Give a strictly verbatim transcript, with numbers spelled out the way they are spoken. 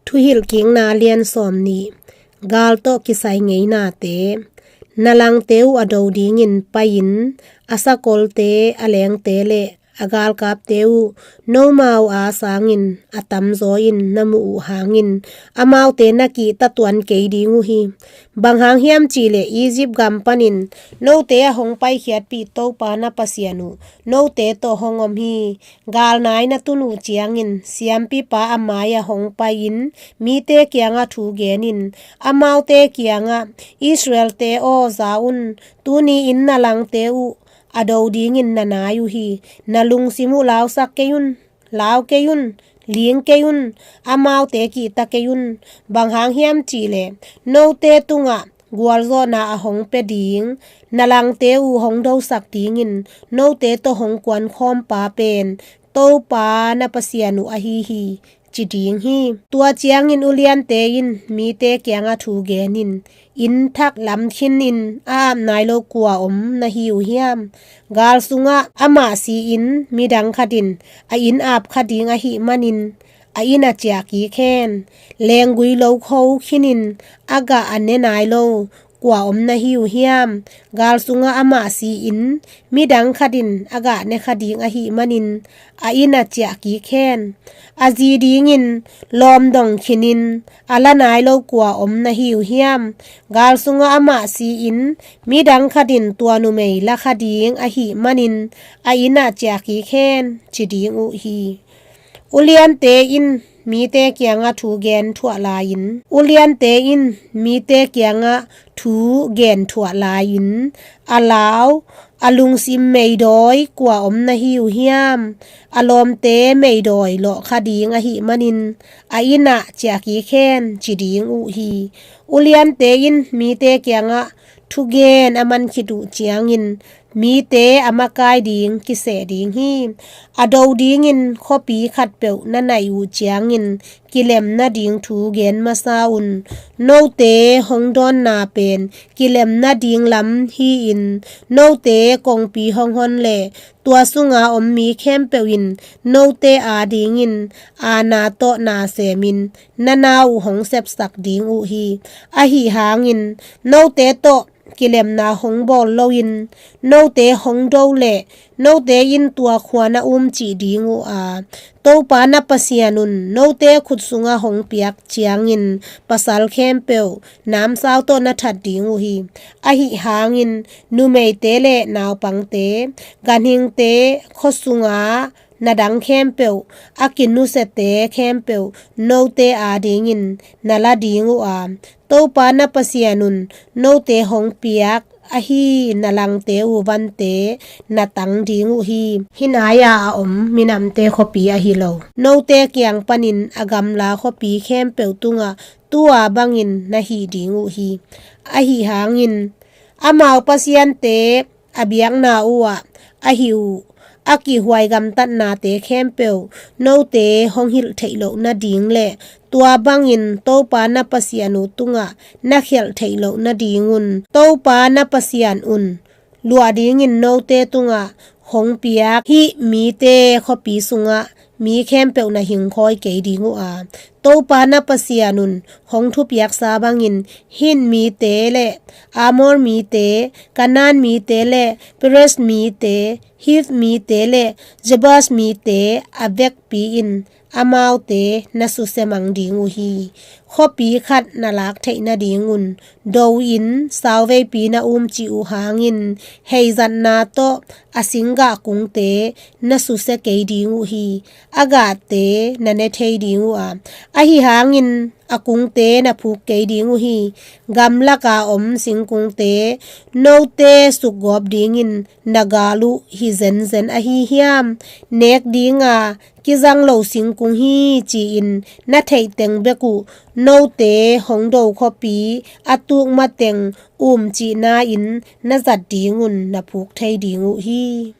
Thuhilhkikna lian sawm nih. Gal tawh kisai ngeinate. Na langte uh a do dingin pai-in a sakolte, a lengte le a galkapte uh nomau a sangin a tamzaw in na muh uh hangin amaute na kihtatuan kei ding uh hi. Bang hang hiam cihleh Egypt gam panin note a hong paikhiatpih Topa na Pasian uh note tawh hong om hi. Galnai na tun uh ciangin siampipa a mai-ah hong pai-in mite kiangah thu genin amaute kiangah, Israelte aw, za un. Tuni-in na langte uh a do dingin na nai uh hi. Na lungsim uh lausak kei un, lau kei un, ling kei un, amaute kihta kei un. Bang hang hiam cihleh note tungah gualzawhna a hong pia ding, na langte uh hong dosak dingin note tawh hong kuankhawmpa pen Topa na Pasian uh ahi hi, ci ding hi. Tua ciangin uliante in mite kiangah thu genin, inn thak lam khinin a ap nai lo kua om na hi uh hiam? Gal sungah amah si-in midang khatin a inn ap kha ding ahih manin a inn a ciah kik hen. Lenggui lo kho khinin a gah a ne nai lo kua om na hi uh hiam? Gal sungah amah si-in midang khatin a gah ne kha ding ahih manin a inn a ciah kik hen. A zi dingin lawmdong khinin a la nai lo kua om na hi uh hiam? Gal sungah amah si-in midang khatin tua numei la kha ding ahih manin a inn a ciah kik hen, ci ding uh hi. Uliante in mite kiangah thu gen thuah lai-in, uliante in mite kiangah thu gen thuah lai-in a lau, a lungsim meidawi kua om na hi uh hiam? A lawmte meidawi lawh kha ding ahih manin a inn ah ciah kik hen, ci ding uh hi. Uliante in mite kiangah thugen a man khit uh ciangin mite a makai ding kiseh ding hi. A do dingin khuapi khatpeuh na naih uh ciangin kilem nading thu gen masa un. Note hong dawnna pen kilem nading lam hi-in, note kongpi hong hon leh tua sunga om mi khempeuh in note adingin aana tawh na semin na na uh hong sepsak ding uh hi. Ahi hangin note tawh kilemna hong bawl loin note hong do leh note in tua khua na um cih ding uh a, Topa na Pasian un note khut sungah hong piak ciangin pasal khempeuh namsau tawh na that ding uh hi. Ahi hangin numeite le naupangte, ganhingte, khua sunga na dang khempeuh, a kinusiate khempeuh note adingin na la ding uh a, Topa na Pasian un note hong piak ahi na langte uh vante na tang ding uh hi. Hih nai-a a om minamte khuapi ahi lo, note kiang panin a gamla khuapi khempeuh tungah tua bangin na hih ding uh hi. Ahi hangin amau pasiante a biakna uhah a hih uh a kihhuai gamtatnate khempeuh note hong hilh theih loh nading le tua bangin Topa na Pasian uh tungah na khialh theih loh nadingun Topa na Pasian un luah dingin note tungah hong piak hih mite khuapi sungah mi khempeuh na hingkhawi kei ding uh a, Topa na Pasian un hong thupiaksa bangin Hit mite le Amor mite, Kanaan mite le Perez mite, Hiv mite le Jebus mite a vekpi-in amaute na susia mang ding uh hi. Khuapi khat na lak theih nadingun do-in sauveipi na umcih uh hangin heizatna tawh a singgah kungte na susia kei ding uh hi. A gahte na ne thei ding uh a, ahi hangin a kungte na phuk kei ding uh hi. Gamlaka om singkungte note sukgawp dingin na gal uh hi zenzen ahi hiam? Nek dinga kizang lo singkung hi ci-in na theih teng bek uh note hong do khuapi a tuk mateng umcihna-in na zat dingun na phuk thei ding uh hi.